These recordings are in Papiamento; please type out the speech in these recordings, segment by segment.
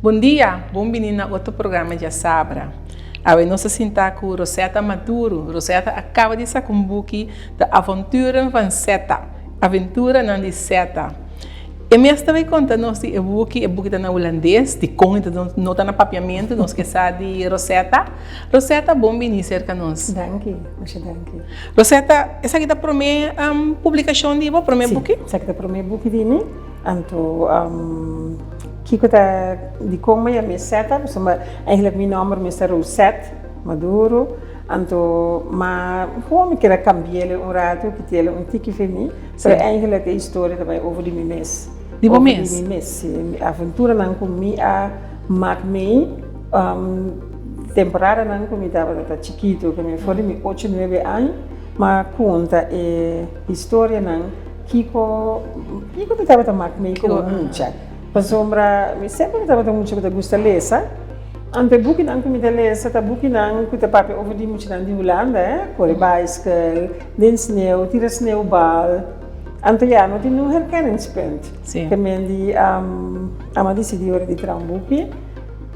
Bon dia, bon bini na otro programa Djasabra. Awe nos a sinta ku Rosetta Maduro. Rosetta a kaba di saka un buki De Avonturen van Setta, Aventuranan di Setta. E mes ta bai konta nos di e buki, e buki ta na hulandes, dikon e no ta na papiamentu, nos ke sa di Rosetta. Rosetta, bon bini serka nos. Danki, masha danki. Rosetta, esaki ta prome publikashon di bo, prome buki? Si, esaki ta prome buki di mi. Anto, kiko ta dikon mi yama e Setta? Pasobra eigenlijk mi nòmber mester Rosette Maduro. Anto, ma gewoon mi keda kambi'el un ratu, kiti'el un tiki fe mi. Pero eigenlijk e historia ta bai over di mi mes. Di bo mes? Over di mi mes, si. Mi aventuranan ku mi a mak mee, temporadanan ku mi tabata ta chikitu, ku mi for di mi ocho, nuebe aña, m'a konta e historianan kiko, kiko mi tabata mak mee komo mucha. Pasobra mi semper mi tabata mucha ku ta gusta lesa. Anto e bukinan ku mi ta lesa ta bukinan ku ta papia over di muchanan di Hulanda, eh, kore baiskel, den sneu, tira sneubal. Anto ya, no tin un herkenningspunt. Sí. Ke men di ama disidí ora di traha un buki,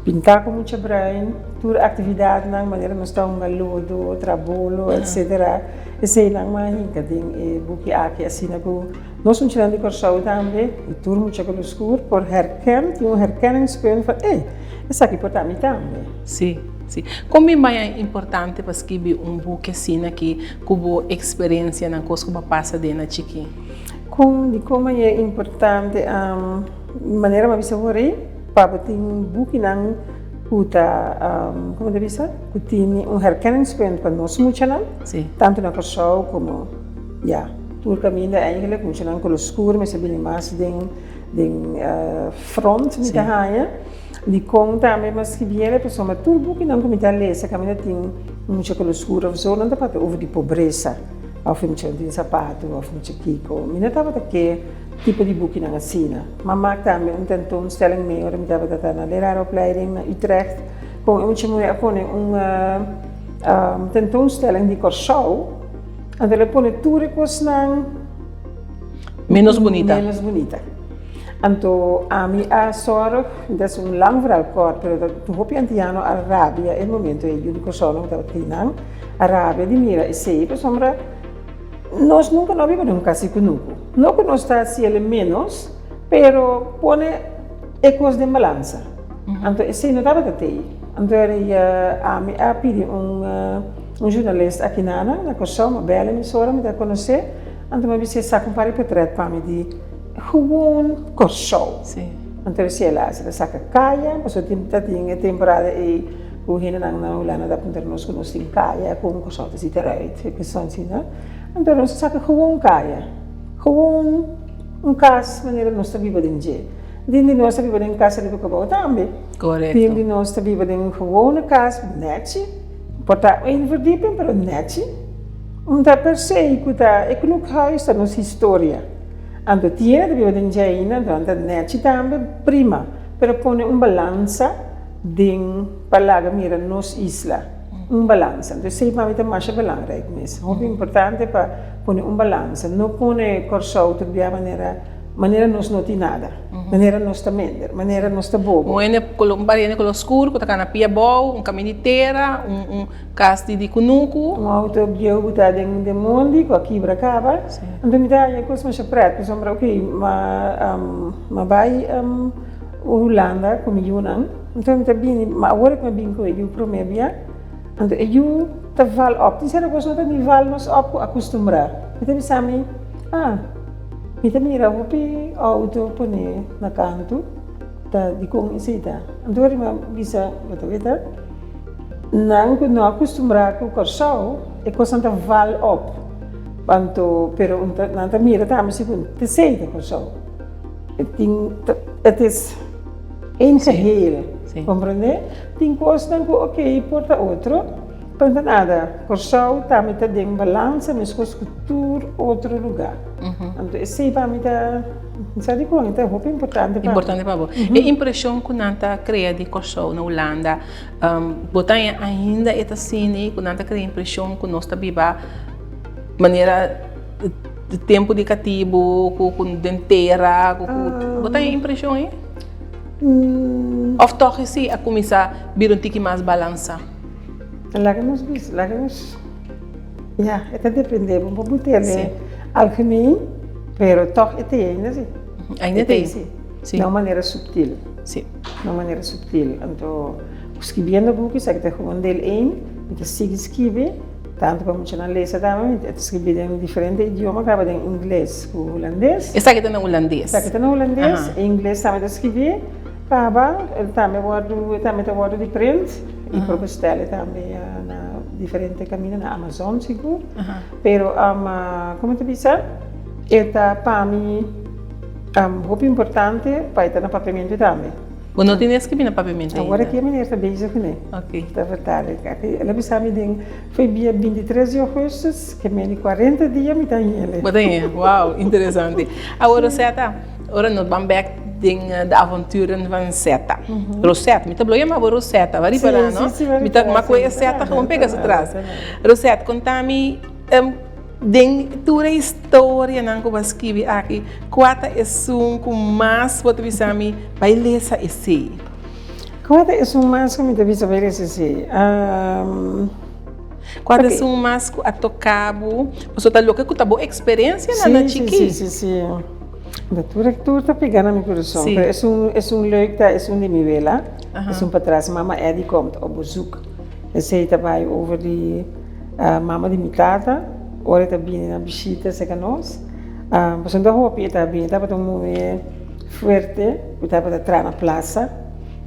pintá ku mucha bruin, tur aktividatnan manera nos ta hunga lodo, traha bolo, etsetera. Eseinan m'a hinka den e buki aki asina ku Nos muchanan di Kòrsou tambe i tur mucha ku lo skur por herken, tin un herkenningspunt van ey, esaki por ta mi tambe. Sí, sí. Kon bin bai a importante pa skibi un buki asina ki ku bo eksperensianan, kos ku bo a pasa den na chikí? Kon, dikon bai e importante? Manera mi a bisa wor ei, pa bo tin bukinan ku ta, komo ta bisa, ku tini un herkenningspunt pa nos muchanan, tantu na Kòrsou komo ya. Tur kaminda eigenlijk muchanan ku lo skur mester bini mas den den front mi ta haña. Dikon tambe mas skibiendo pasobra tur bukinan ku mi ta lesa kaminda tin un mucha ku lo skur of so nan ta papia over di pobresa of e mucha no tin sapatu of mucha kiko. Mi no tabata ke tipo di bukinan asina. M'a mak tambe un tentoonstelling mee ora mi tabata ta na leraaropleiding na Utrecht kon e mucha muhé a pone un tentoonstelling di Kòrsou. Anto el a pone tur e kosnan Menos bunita. Menos bunita. Anto ami a sòrg, mi ta hasi un lang verhaal kòrt, pero ta tur hopi antiano a rabia e momento ei, yu di Kòrsou nan ku tabata ei nan, a rabia di mira esei pasobra nos nunka no a biba den un kas di kunuku. No ku nos ta hasi el ménos, pero pone e kos den balansa. Anto esei no tabata tei. Anto ami a pidi un. Un journalist aki nana na Kòrsou, mi a bèl emisora, mi ta konosé, anto mi a bis'é saka un par di potrèt pa mi di gewoon Kòrsou. Anto el si el a hasi, el a saka kaya, pasobra tin ta tin e temporada ei ku hendenan na Hulanda ta puntra nos ku nos tin kaya, kon Kòrsou ta sita eruit, e kuestion asina. Anto nos a saka gewoon kaya, gewoon un kas manera nos ta biba den dje. Tin di nos ta biba den kas riba kobou tambe. Tin di nos ta biba den gewone kas nèchi. Por ta een verdieping pero nechi. Un ta per se ku ta e knoekhuis ta nos historia. Anto tiene ta biba den dje ainda anto nan ta nechi tambe prima pero pone un balansa den pa laga mira nos isla un balansa anto esei pa mi ta masha belangrijk mes hopi importante pa pone un balansa no pone Kòrsou tur bia manera manera nos no tin nada manera nos ta minder manera nos ta bobo. Un hende kolo un par di hende kolo skur ku ta kana pia abou, un kamin di tera, un un kas di di kunuku. Un outo bieu ku ta den den mondi ku a kibra kaba. Anto mi ta haña e kos masha pret pasobra ok ma ma bai Hulanda ku mi yunan anto mi ta bini ma awor ku mi a bini ku e yu prome bia anto e yu ta val op tin sierto kos no ta ni val nos op ku akustumbrá mi ta bisa mi ah. Mi ta mira hopi auto pone na kantu ta dikon esei ta. Anto ora mi a bisa bo ta weta nan ku no a kustumbrá ku Kòrsou e kosnan ta val op anto pero nan ta mira tambe si ku t'esei ta Kòrsou e tin het is een geheel komprendé tin kosnan ku oke por ta otro. Pero ta nada, Kòrsou tambe ta den balansa meskos ku tur otro lugá. Anto esei pa mi ta, mi sa dikon, e ta hopi importante pa mi. Importante pa bo. E impreshon ku nan ta krea di Kòrsou na Hulanda, bo ta haña ainda e ta asina ku nan ta krea impreshon ku nos ta biba manera tempu di katibu, ku den tera, ku bo ta haña e impreshon ei? Òf tòg esei a kuminsá bira un tiki mas balansá? Laga nos bisa, laga nos, ya, e ta dependé, bo por tene algemeen, pero tòg e ta ainda si. Ainda ta ei? Si. Na un manera subtil. Si. Na un manera subtil. Anto, skibiendo buki, esaki ta gewoon deel één, mi ta sigui skibi. Tantu pa muchanan lesa tambe, mi ta skribí den diferente idioma, kaba den ingles ku hulandes. Esaki ta na hulandes? Esaki ta na hulandes, e ingles tambe ta skribí, kaba e tambe wòrdu, e tambe ta wòrdu di print i por bestèl e tambe na diferente kaminda, na Amazon sigur. Pero komo ta bisa, e ta pa mi hopi importante pa e ta na papiamentu tambe. Bo no tin escribi na papiamento ainda? Awor aki e meneer ta bezig kuné. Ok. Ta vertale. El a bisa mi den foi dia bintitres di augustus, ke meni kuarenta dia mi ta hele. Bo ta hele, wow, interesante. Awor Rosetta, ora nos ban bek den de avonturen van Seta. Rosetta, mi ta blo yama bo Rosetta, bo a ripara no? Si, si, si, Mi ta ma koe e Seta gewoon pega su tras. Rosetta, konta mi. Den tur e historianan ku bo a skibi aki, kua ta esun ku mas bo ta bisa mi bai lesa esei? Kua ta esun mas ku mi ta bisa bai lesa esei? Kua ta esun mas ku a toka bo? Pasobra ta loke ku ta bo eksperensianan na chikí. Si, si, si, si. Tur tur ta pega na mi kurason. Pero esun, esun leuk ta esun di mi wela, esun patras, Mama Eddy komt op bezoek. Esei ta bai over di. Mama di mi tata, ora e ta bini na bishita serka nos, pasobra no ta hopi e ta bini, tabata un muhé fuerte ku tabata traha na plasa,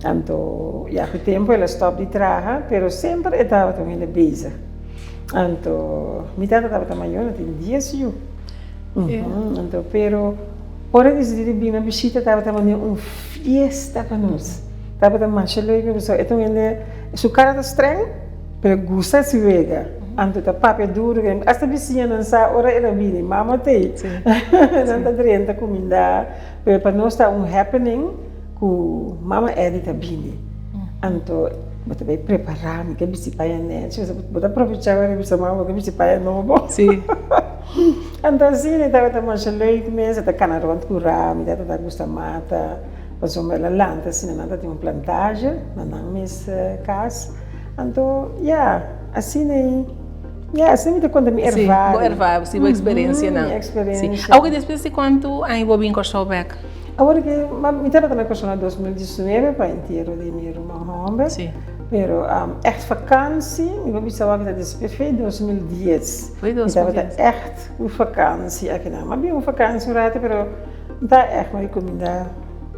anto ya ku tempu el a stòp di traha, pero semper e tabata un hende bezig. Anto mi tata tabata mayor, nan tin dies yu, anto pero ora e disidí di bini na bishita tabata manera un fiesta pa nos, tabata masha leuk pasobra e ta un hende, su kara ta streng. Pero gusta si wega. Anto ta papia duru ku hasta bisiñanan sa ora el a bini, mama t'ei. Nan ta drenta kuminda. Pero pa nos ta un happening ku mama Eddy ta bini. Anto bo ta bai prepará, mi ke bisti paña nèchi. Bo ta aprovechá ora di bisa mama bo ke bisti paña nobo. Anto asina e tabata masha leuk mes, e ta kana rònt kurá, mi tata ta gusta mata. Pasobra el a lanta asina nan ta tin un plantage na nan mes kas. Anto, ya, asina ei, ya, asina mi ta konta mi Sí, ervaring. bo ervaring, sí, bo eksperensianan. Mi eksperensia. Sí. Awor despues di kuantu aña bo bin Kòrsou bèk? Awor ke, mi tabata na Kòrsou na 2019 pa entiero di mi ruman hòmber. Sí. Pero ègt vakansi, mi por bisa wak ta despues foi 2010. Foi 2010. Mi tabata ègt ku vakansi akinan. Mi a bin un vakansi un ratu, pero no ta ègt mi rekomendá.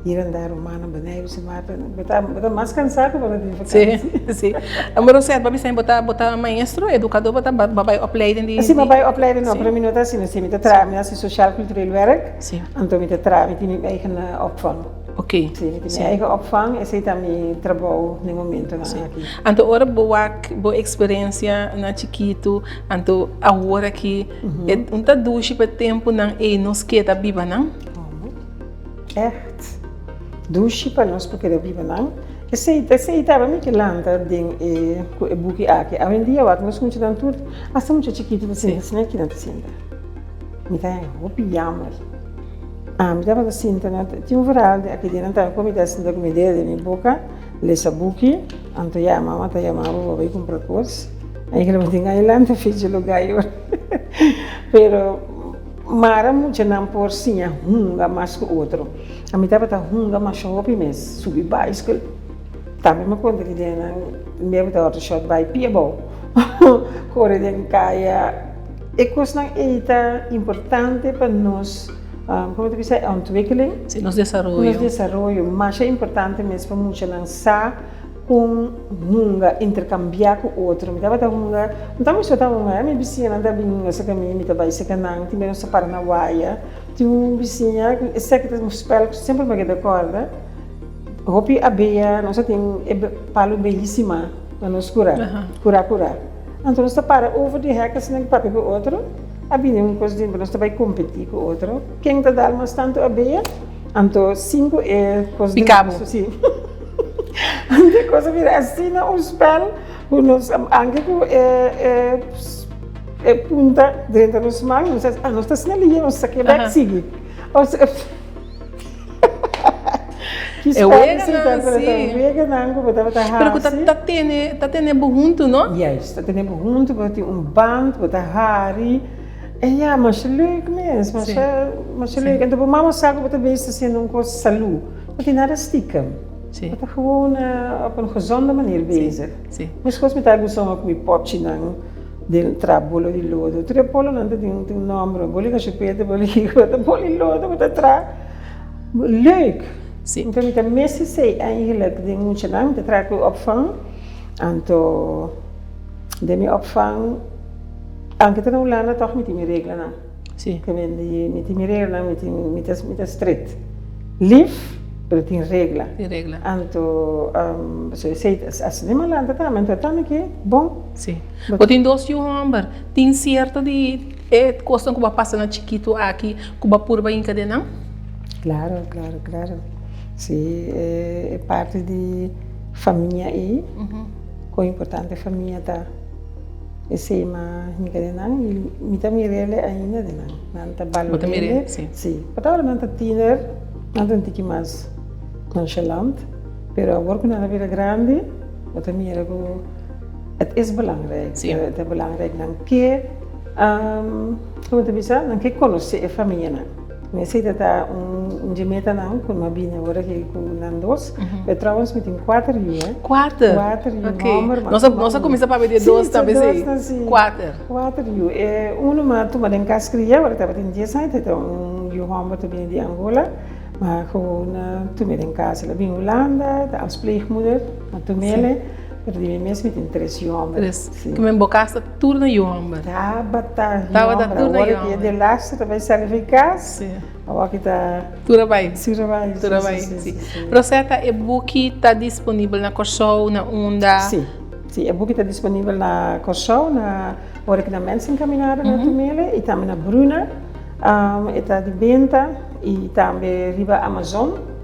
Hier en daar rumannan Boneiru, Sint Maarten, bo ta bo ta mas cansá ku bo ta tin vakantie. Sí, sí. Amor Rosette, bo bisa bo ta bo ta maestro, educador, bo ta bo bai opleiding di Sí, mi a bai opleiding no, pero mi no ta asina, sí, mi ta traha, mi hasi sociaal cultureel werk, Sí. anto mi ta traha, mi tin mi eigen opvang. Ok. Sí, mi tin mi eigen opvang, esei ta mi trabou den momentonan aki. Anto ora bo wak bo experiencia na chikitu, anto awor aki, e un ta dushi pa e tempunan ei nos keda biba nan? Echt dushi pa nos por keda biba nan. Esei esei tabata mi ke lanta den e ku e buki aki. Awendia wak nos mucha nan tur asta mucha chikitu ta sinta asina aki nan ta sinta. Mi ta haña hopi jammer. Ami tabata sinta na tin un verhaal di aki den nan tambe ku mi ta sinta ku mi dedo den mi boka lesa buki anto ya mama ta yama bo pa bai kumpra kos. Eigenlijk bo tin aña lanta fecha lugá yor. Pero. Mara muchanan por siña hunga mas ku otro. Ami tabata hunga masha hopi mes, subi baiskel. Tambe mi a konta ki dia nan mi a tabata shòt bai pia abou, kore den kaya. E kosnan ei ta importante pa nos, komo ta bisa, ontwikkeling. Si, nos desaroyo. Nos desaroyo. Masha importante mes pa muchanan sa. Kon hunga, interkambiá ku otro. Mi tabata hunga, no ta mi so ta hunga, mi bisiñanan ta bin hunga serka mi, mi ta bai serka nan, tin bes nos ta para na waya. Tin un bisiña, esaki ta un spèl ku semper mi a keda kòrda, hopi abea, nos a tin e palu beyísima na nos kurá, kurá kurá. Anto nos ta para over di hèk asina ku papia ku otro, a bini un kos di nos ta bai kompetí ku otro, ken ta dal mas tantu abea, anto sin ku e kos di Pika bo. Si. Anto e kos a bira asina un spèl ku nos anke ku e e punta drenta nos man nos a nos ta asina liye nos sa ke bèk sigui. Ki E spel weganan, ta, pero ta sí. weganan ku bo tabata Pero ku ta hasi. ta tene ta tene bo huntu, no? Juist, ta tene bo huntu, bo tin un band, bo ta hari. E ya, masha leuk mes, masha masha leuk. Anto bo mama sa ku bo ta bezig ta hasiendo un kos salú. No tin nada stiekem. Sí. Bo ta gewoon op un gezonde manier bezig. Sí. Meskos mi ta gusta ku mi popchinan den traha bolo di lodo. Tur e bolonan ta tin un nomber, bolo di kashupete, bolo di kiko, ta bolo di lodo ku ta traha. Leuk! Sí. Anto mi ta mester esei eigenlijk den muchanan, mi ta traha ku opvang. Anto den mi opvang, aunke ta na Hulanda tòg mi tin mi reglanan. Sí. Ke men di mi tin mi reglanan, mi tin, mi ta, mi ta stret. Lif, pero tin regla. Tin regla. Anto so esei asina mi a lanta tambe, anto tambe ke bon. Sí. Bo tin dos yu hòmber, tin sierto di e kosnan ku bo a pasa na chikitu aki ku bo a purba hinka den nan? Claro, claro, claro. Sí, e parti di famia ei, kon importante famia ta. Esei m'a hinka den nan i mi ta mir'el ainda den nan. Nan ta Bo ta mir'el, balor'el. sí. Sí. Pa ora nan ta tiener, nan ta un tiki mas nonchalant, pero awor ku nan a bira grandi, bo ta mira ku het is belangrijk. Sí. Ta belangrijk. Nan ke, komo ta bisa, nan ke konosé e famianan. Mi esei ta ta un dje metanan ku mi a bini awor aki ku nan dos. Pero trouwens mi tin kuater yu eh. Kuater? Kuater yu Ok. hòmber. Nos a nos a kuminsá papia di e dos tambe Sí, dos sí. Kuater. Kuater yu. E unu mi a tuma den kas kria ora tabatin dies aña ta un yu hòmber ta bini di Angola. Mi a gewoon tum'é den kas. El a bini Hulanda, ta als pleegmoeder. Mi a tum'el. Pero di mi mes mi tin tres yu hòmber. Tres. Ku men bo kas ta tur na yu hòmber. Tabata yu Tabata hòmber. tur na Awor yu aki e hòmber. de laatste ta bai sali fi kas. Sí. Awor aki ta. Tur a bai. Tur a bai. Tur a bai, Sí, sí. sí, sí. Rosetta, e buki ta disponibel na Kòrsou, na unda? Sí, sí, e buki ta disponibel na Kòrsou, na ora ki na Mensencaminada na Tumele i tambe na Bruna. E ta di benta i tambe riba Amazon.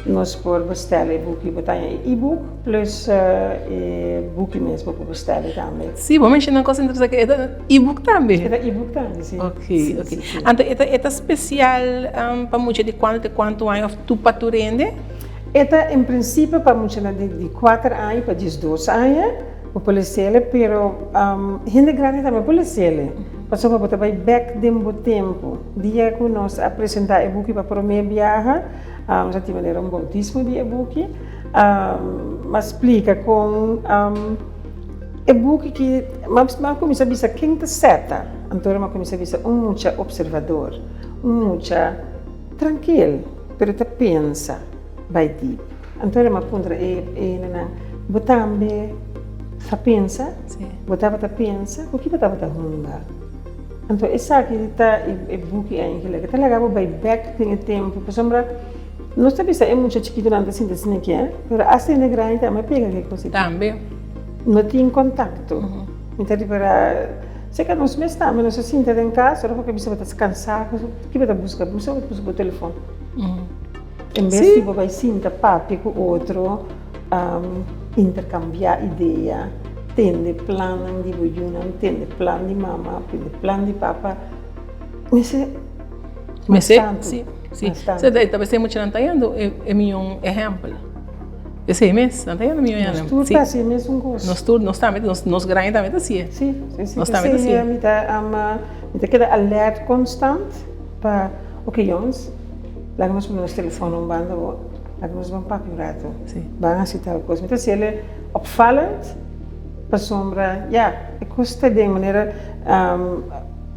Nos por bestèl e buki, bo ta haña e e-book plus e buki mes bo por bestèl tambe. Sí, bo menshoná un kos interesante, e ta e-book tambe? E ta e-book tambe, sí. Ok, ok. Anto e ta e ta spesial pa mucha di kuantu te kuantu aña òf tur pa tur hende? E ta en prinsipio pa muchanan di kuater aña pa diesdos aña bo por les'el, pero hende grandi tambe por les'el, pasobra bo ta bai bèk den bo tempu. Dia ku nos a presentá e buki pa promé biaha, Nos a tin manera un bautismo di e buki. M'a splika kon e buki ki m'a kuminsá bisa ken ta seta. Anto m'a kuminsá bisa un mucha opservador, un mucha trankil pero ta pensa bai dip. Anto m'a puntra e hendenan, bo tambe sa pensa? Bo tabata pensa? Ku ki bo tabata hunga? Anto esaki ta e buki eigenlijk. E ta laga bo bai bek den e tempu pasobra nos ta bisa e mucha chikitonan ta sinti asina aki eh, pero asta hende grandi tambe a pega ke kos aki. Tambe. No tin kontakto. Mi ta ripara seka nos mes tambe nos ta sinta den kas ora ku bo bisa bo ta kansa ki bo ta buska? Bo ta buska bo telefon. En bes di bo bai sinta papia ku otro, interkambiá idea, tende plannan di bo yunan, tende plan di mama, tende plan di papa, mester mas tantu. Sí, sí. Ta bes e muchanan ta yendo e mion ehèmpel. Esei mes, nan ta yendo mion ehèmpel. Nos tur ta hasi e mesun kos. Nos tur, nos tambe, nos grandi tambe ta hasié. Sí, sí, sí. Nos tambe ta hasié. Mi ta, mi ta keda alert konstant pa, oke yòns. Laga nos pone nos telefòn un banda bo, laga nos ban papia un rato. Ban hasi tal kos. Mi ta hasi el opvallend pasobra ya, e kos ta den manera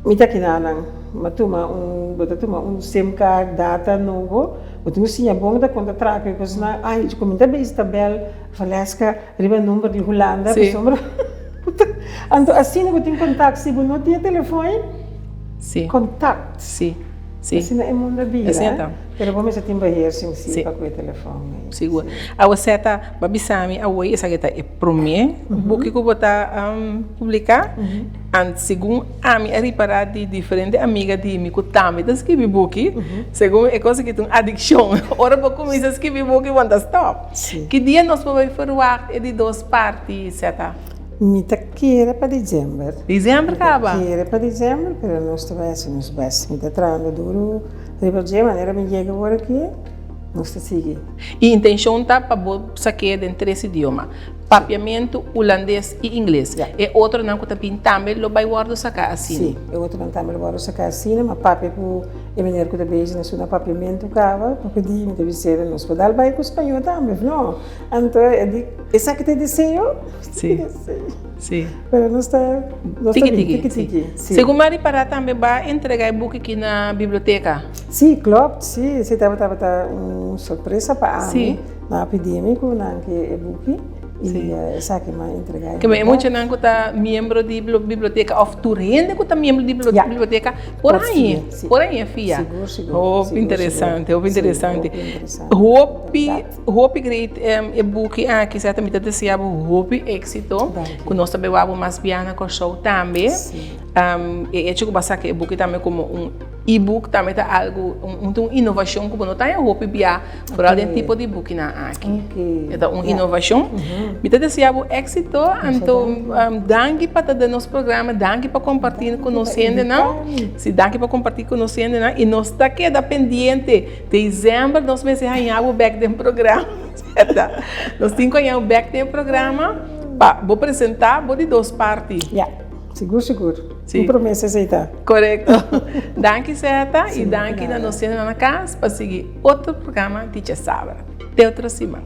mi ta kina nan. Mi a tuma un, bo ta tuma un sim card, data nobo, bo tin ku siña bon ta kon ta traha ku e kosnan. Ay, ku mi ta bezig ta bèl Valeska riba e number di Hulanda pasobra anto asina bo tin kontakt. Si bo no tin e telefòn, kontakt. Sí. Asina e mundo a bira. Asina ta. Pero bo mester tin beheersing sí pa ku e telefòn ei. Sigur. Awe Seta, bo a bisa mi awor esaki ta e promé buki ku bo ta publiká. Ant segun ami a ripará di diferente amiga di mi ku tambe ta skibi buki, segun e kos aki ta un adikshon. Ora bo kuminsá skibi buki bo no ta stòp. Ki dia nos por bai ferwagt e di dos parti, Seta? Mi ta kere pa december. December kaba? Mi ta kere pa december, pero nos ta bai hasi nos best. Mi ta trahando duru riba dje, manera mi yega awor aki. Nos ta sigui. E intenshon ta pa bo sak'é den tres idioma, Papiamentu, Hulandes i Ingles. Ja. E otronan ku ta bin tambe lo bai wòrdu saká asina. Sí, e otronan tambe lo wòrdu saká asina, ma papia ku e meneer ku ta bezig na suna papiamentu kaba, poko di mi ta bis'é nos por dal bai ku spañó tambe, of no? Anto e di, esaki ta e deseo? Sí. Sí. Pero nos ta, nos ta Tiki bin, tiki, tiki sí. tiki, sí. Segun m'a ripará tambe b'a entregá e buki aki na biblioteka. Sí, klopt, sí, esei tabata tabata un sorpresa pa ami. Sí. Nan a pidi mi ku nan ke e buki i Sí. esaki m'a entregá Keme e inderdaad. muchanan ku ta miembro di biblioteka òf tur hende ku ta miembro di Ja. biblioteka por Por hañ'é, fia, sí. por hañ'é fia. Sigur, sigur, Hopi sigur, interesante, sigur. hopi Sí, interesante. hopi interesante, Hopi, inderdaad. Hopi great e buki aki sa ta mi ta desea bo hopi exito ku nos ta bewa bo mas bia na Kòrsou tambe. E hecho ku bo a saka e buki tambe komo un e-book tambe ta algu un ta un inovashon ku bo no ta haña hopi bia foral den tipo di bukinan aki. E ta un inovashon. Mi ta desea bo exito anto danki pa ta den nos programa danki pa komparti ku nos hendenan si danki pa komparti ku nos hendenan i nos ta keda pendiente. December nos mester haña bo bek den programa, cierto? Nos tin cu haña bo bek den programa pa bo presenta bo di dos parti. Ya, sigur sigur. Sí. Un promesa esey ta. Correcto. Danki Zeta y Sí, danki na nada. nos hendenan na cas pa sigui otro programa di Djasabra. Te otro siman.